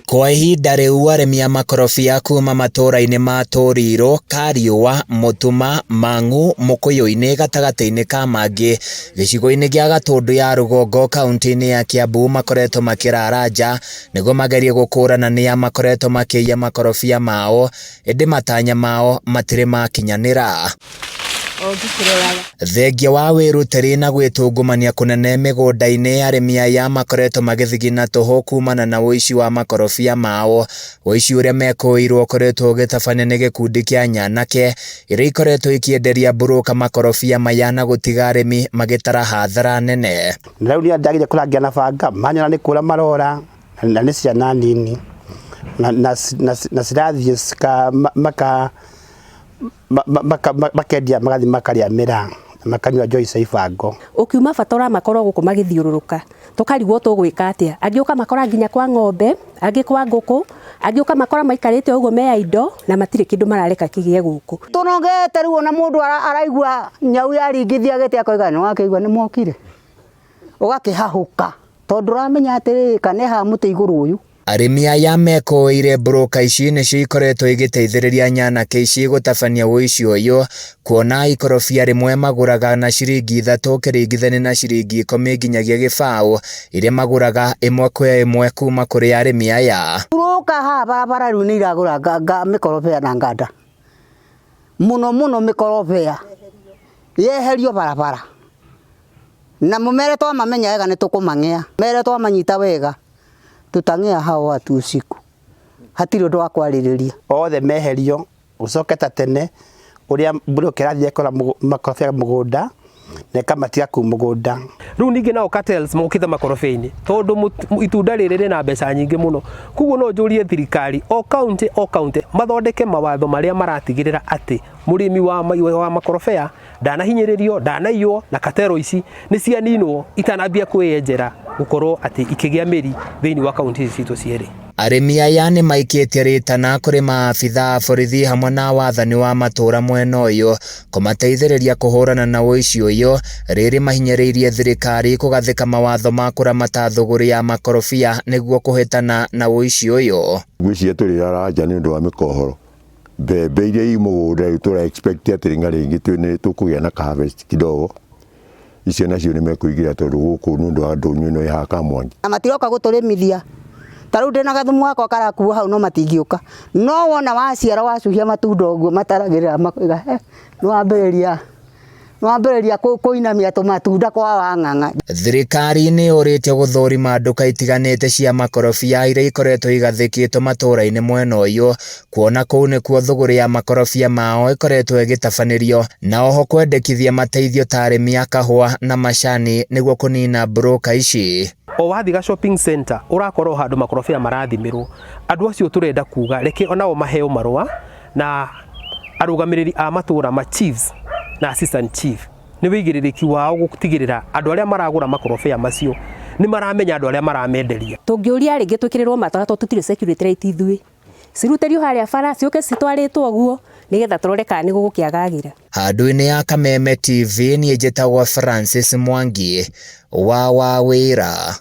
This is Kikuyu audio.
Kwa ihinda rĩu arĩmi a makorobia kuma matũra-inĩ ma Tũrirũ, Kariũa, Mũtuma, Mang'u, Mũkũyũ-inĩ gatagatĩ-inĩ ka mangĩ gĩcigo-inĩ gĩa Gatũndũ ya rũgongo kaunti-inĩ ya Kiambu makoretwo makĩrara nja nĩguo magerie gũkũrana nĩa makoretwo makĩiya makorobia mao ĩndĩ matanya mao matirĩ makinyanĩra. Thengia wa wĩrutĩri na gwĩtungumania kũnene mĩgũnda-inĩ arĩmi aya makoretwo magĩthigina tũhũ kumana na ũici wa makorobia mao. Ũici ũrĩa mekũĩirwo ũkoretwo ũgĩtabanio nĩ gĩkundi kĩa nyanake iria ikoretwo ikĩenderia mburũka makorobia maya na gũtiga arĩmi magĩtara hathara nene. Na rĩu niĩ ndagire kũrangia na banga manyona nĩ kũra marora na nĩ ciana nini na, na, na, na cirathiĩ cika maka makendia magathiĩ makarĩa mĩraa na makanyua njohi cia ibango. Ũkiuma bata ũramakorwo gũkũ magĩthiũrũrũka tũkarigwo tũgwĩka atĩa. Angĩ ũkamakora nginya kwa ng'ombe, angĩ kwa ngũkũ, angĩ ũkamakora maikarĩte ũguo me indo na matirĩ kĩndũ marareka kĩgĩe gũkũ. Tũnogete rĩu ona mũndũ araigua nyau yaringithia gĩtĩ akoiga nĩ wakĩigua nĩ mokire, ũgakĩhahũka tondũ ũramenya atĩrĩrĩ kana ĩ haha mũtĩ igũrũ ũyũ. Arĩmi aya mekũĩire mburũka ici nĩcio ikoretwo igĩteithĩrĩria nyanake ici gũtabania ũici ũyũ kuona ikorobia rĩmwe magũraga na ciringi 3 ũkĩringithania na ciringi 10 nginyagia gĩbaũ iria magũraga ĩmwe kwa ĩmwe kuma kũrĩ arĩmi aya. Mburũka haha barabara rĩu nĩ iragũra mĩkorobia na nganda mũno mũno mĩkorobia yeherio barabara na mũmere twamamenya wega nĩ tũkũmang'ea mere twamanyita wega tutang'ea hao watu usiku hatirĩ ũndũ wa kwarĩrĩria. Othe meherio gũcoke ta tene ũrĩa mburũka ĩrathiĩ ĩkora makorobia mũgũnda na ĩkamatiga kũu mũgũnda. Rĩu ningĩ nao cartels mokĩte makorobia-inĩ tondũ itunda rĩrĩ rĩna mbeca nyingĩ mũno. Koguo no njũrie thirikari o county o county mathondeke mawatho marĩa maratigĩrĩra atĩ mũrĩmi wa makorobia ndanahinyĩrĩrio, ndanaiywo na katero ici nĩ cianinwo itanambia kwĩyenjera gũkorwo atĩ ikĩgĩa mĩri thĩinĩ wa kaunti ici citũ cierĩ. Arĩmi aya nĩ maikĩtie rĩtana kũrĩ maabitha a borithi hamwe na wathani wa matũra mwena ũyũ kũmateithĩrĩria kũhũrana na ũici ũyũ rĩrĩ mahinyĩrĩirie thirikari kũgathĩka mawatho ma kũramata thũgũrĩ ya makorobia nĩguo kũhĩtana na ũici ũyũ. Ngwĩciria tũrĩrara nja nĩ ũndũ wa mĩkohoro mbembe iria i mũgũnda rĩu tũra expect atĩ rĩngĩ rĩngĩ nĩ tũkũgĩa na harvest kidogo icio nacio nĩ mekũingĩra tondũ gũkũ nĩ ũndũ wa ndũnyũ ĩno ĩ haha Kamwangi. Na matiroka gũtũrĩmithia ta rĩu ndĩna gathumu gakwa karakua hau no matingĩũka no wona waciara wacuhia matunda ũguo mataragĩrĩra makoiga he nĩ wambĩrĩria kũinamia tũmatunda kwa wang'ang'a. Thirikari nĩ yũrĩtio gũthũrima nduka itiganĩte cia makorobia iria ikoretwo igathĩkĩtwo matũra-inĩ mwena ũyũ kuona kũu nĩkuo thũgũrĩ ya makorobia mao ĩkoretwo ĩgĩtabanĩrio na oho kwendekithia mateithio ta arĩmi a kahũa na macani nĩguo kũnina mburũka ici. O wathiĩ ga shopping center ũrakora o handũ makorobia marathimĩrwo andũ acio tũrenda kuga reke onao maheo marũa na arũgamĩrĩri a matũra ma chiefs na assistant chief nĩ wĩigĩrĩrĩki wao gũtigĩrĩra andũ arĩa maragũra makorobia macio nĩ maramenya andũ arĩa maramenderia. Tũngĩũria rĩngĩ twĩkĩrĩrwo matara tondũ tũtirĩ security light ithuĩ cirutĩrio harĩa bara ciũke citwarĩtwo ũguo nĩgetha tũrore kana nĩ gũgũkĩagagĩra. Handũ-inĩ ya Kameme TV niĩ njĩtagwo Francis Mwangi wa Wawĩra.